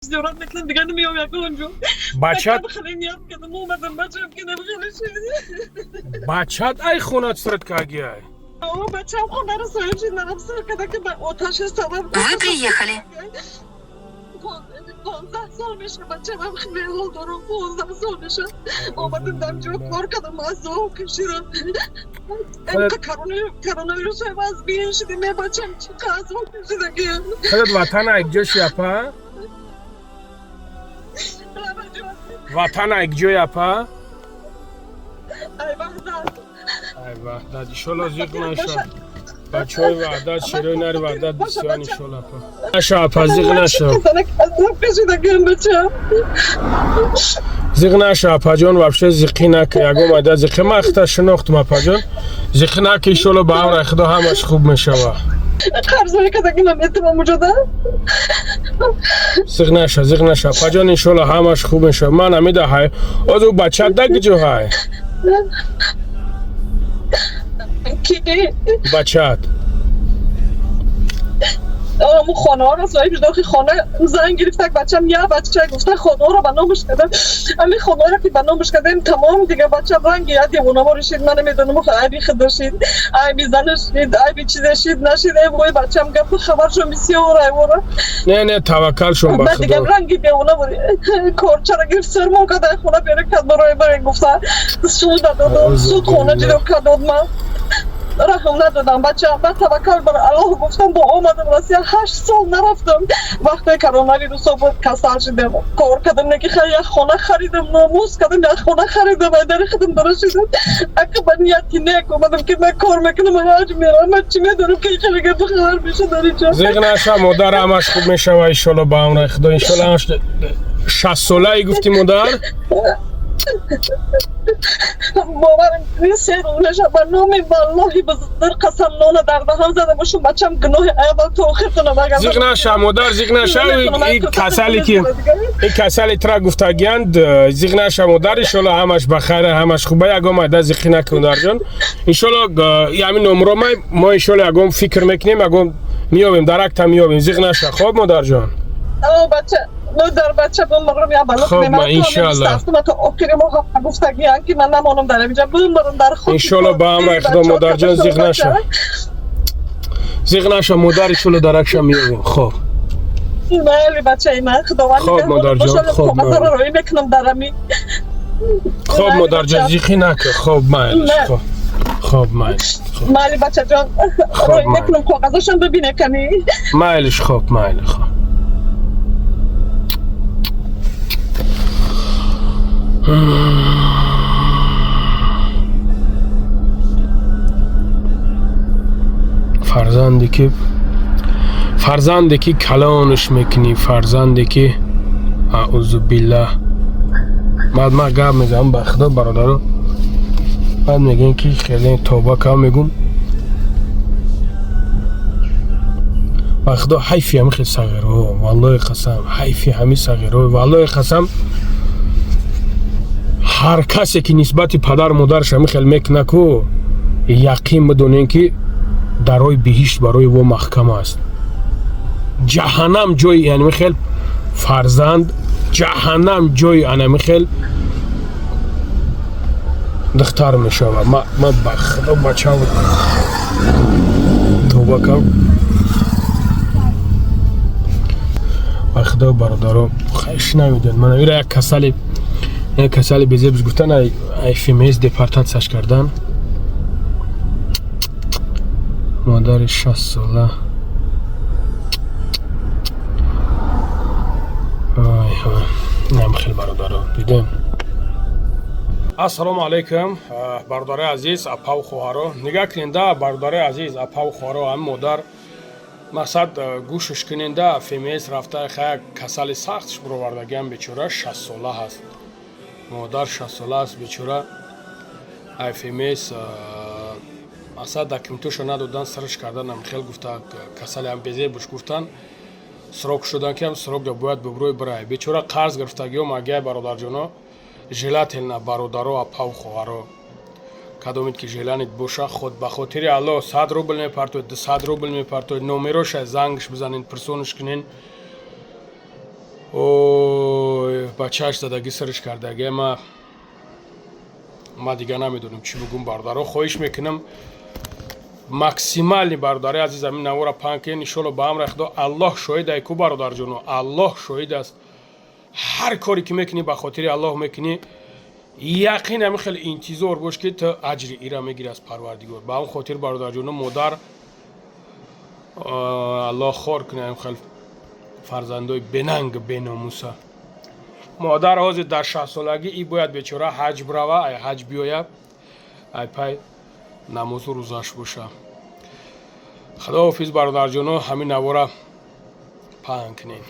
Зиёрат мекунам, дигар намеём ягон ҷо. Бачат. Хеле ният кардам, омадам, бачам ки намхеле шид. Бачат ай хонат срат кагиай? Бачам хонаро соҳиб шид, манам сар карда ки ба оташи сабаб. Вы приехали. 15 сол меша, бачамам хеле ҳол дорам, 15 сол меша. Омадам, дар ҷо кор кардам, азоб кашидам. Коронавирус аз бин шидем, бачам чӣ азоб кашидагиам. Худат ватан айкҷо шиапа? Ватан айкҷо япа? Ай Ваҳдат. Ай Ваҳдат, иншолло зиқ наша. Бачаҳои Ваҳдат, шерои нари Ваҳдат бисёран, иншолло, апа. Наша, апа, зиқ наша. Азоб кашидагиам, бачам. Зиқ наша, апаҷон, вообще зиқӣ нака, ягон майда зиқӣ. Ман хита шинохтум, апаҷон. Зиқӣ нака, иншолло, ба амри Худо ҳамаш хуб мешава. Қарзое кардагимам метавам уҷода. Зиқ наша, зиқ наша, апаҷон, иншолло, ҳамаш хуб мешава. Ман амида ҳай. Озу бачат да куҷо ҳай? Ки? Бачат. Аму хонаҳоро соҳиб шуд. Охи хона зан гирифтак, бачам я бача гуфта, хонаҳоро ба номаш кардам. Ами хонаҳоро ки ба номаш кардем, тамом, дига бачам ранги я девонавор шид. Ман намедонам, охи айби худо шид, айби занаш шид, айби чизе шид, нашид. Эй вой, бачам гапу хабаршон бисёр айвора. Не, таваккалшон ба Баъд дига Худо. ранги девонавор корчара гирифт, сирмон кард, ай хона берун кард, барои баре гуфта, суд додод, суд хона ҷидо кардод. Ман раҳм надодам, бача. Ба таваккал бар Аллоҳ гуфтам, бо омадам Россия. 8 сол нарафтам. Вақте коронавирусо буд, касал шидам, кор кардам, неки хай, як хона харидам, номус кардам, як хона харидам, айдари худам дора шидам. Ака, ба нияти нек омадам, ки ман кор мекунам, ҳаҷ мерам. Ман чӣ медонам, ки хеле гапи хабар меша дар инҷо. Зиқ наша, модар, ҳамаш хуб мешава, иншолло, ба амри Худо, иншолло, ҳамаш. 60 солаи гуфтӣ, модар? Боварам, 3 рӯз меша, ба номи валлоҳи бузург қасам, нона дар даҳан зада бошум, бачам гуноҳи аввал то охиртона багардам. Зиқ наша, модар, зиқ наша. И касале ки и касали тра гуфтагиянд, зиқ наша, модар, иншолло, ҳамаш ба хайр, ҳамаш хуба, ягон майда зиқӣ накун, модарҷон, иншолло. Ҳамин номро мо, иншолло, ягон фикр мекунем, ягон меёбем, даракта меёбем. Зиқ наша, хоб, модарҷон. Бача, дар бача бумрам, я бало. Хоб, ма, иншалло. То охири моҳ гуфтагиян, ки ман намонам дар инҷа, бумрам дар худ. Иншолло, ба амри Худо, модарҷон, зиқ наша, зиқ наша, модар, иншолло, даракша меёбем, хоб. Майли, бачаи ман, Худованд. Хоб, модарҷон, хоб. Коғазаро роӣ мекунам дар ами. Хоб, модарҷон, зиқӣ нака, хоб, майлиш, хоб, хоб, майлиш. Майли, бачаҷон, роӣ мекунам коғазашам, бибине кани. Майлиш, хоб, майли, хоб. Фарзанде ки калонш мекунӣ, фарзанде ки, аузу биллаҳ, баъд ман гап мезанам, ба Худо, бародаро, баъд мегӯем, ки хеле тоба кам мегум. Ба Худо, ҳайфи ҳами хел сағиро, валлоҳи қасам, ҳайфи ҳами сағиро, валлоҳи қасам. Ҳар касе ки нисбати падару модараш ҳами хел мекуна ку, яқин бидонем, ки дарои биҳишт барои во маҳкам аст, ҷаҳаннам ҷои анами хел фарзанд, ҷаҳаннам ҷои анами хел духтар мешавад. Ман ба Худо, бача, тоба кам, ба Худо, бародаро, шунавидед, ман ира як касали безебш гуфтан, ай ФМС депортатсияш кардан. Модари 60 сола. Нам хел, бародаро, дидем. Ассалому алайкум, бародарои азиз, апаву хоҳаро. Нигаҳ куненда, бародарои азиз, апаву хоҳаро, ҳами модар, мақсад, гӯшш куненда. ФМС рафта, хая, касали сахтш буровардагиам, бечора, 60 сола ҳаст модар, 60 сола аст бечора. ФМС, мақсад, документошо надодан, сарш кардан, хел гуфта, касали ҳам безебуш гуфтан, срок шудан, ки ҳам срок да бояд бубрӯи бирай. Бечора қарз гирифтагиё магиай, бародарҷоно, желательно, бародаро, апаву хоҳаро, кадомед ки желание боша, худ ба хотири Аллоҳ 100 рубл мепартоед, 200 рубл мепартоед, номероша зангш бизанед, пурсонш кунен. Ой, бачааш задагӣ, сирш кардаги. Ма дигар намедонам, чӣ бугум. Бародаро, хоҳиш мекунам, максимально, бародари азиз, ҳамин навора паҳн кунед, иншолло. Ба амри Худо, Аллоҳ шоҳид ай ку, бародарҷоно, Аллоҳ шоҳид аст. Ҳар коре ки мекунӣ, ба хотири Аллоҳ мекунӣ, яқин ҳамин хеле интизор бош, ки ту аҷри ира мегирӣ аз Парвардигор. Ба ҳамн хотир, бародарҷоно, модар Аллоҳ хор кунад ҳамин хел фарзандои бенанг, беномуса. Модар ҳозир дар 60-солагӣ и бояд бечора ҳаҷ бирава, ай ҳаҷ биёя, ай пай намозу рӯзаш боша. Худоҳофиз, бародарҷоно, ҳамин навора паҳн кунед.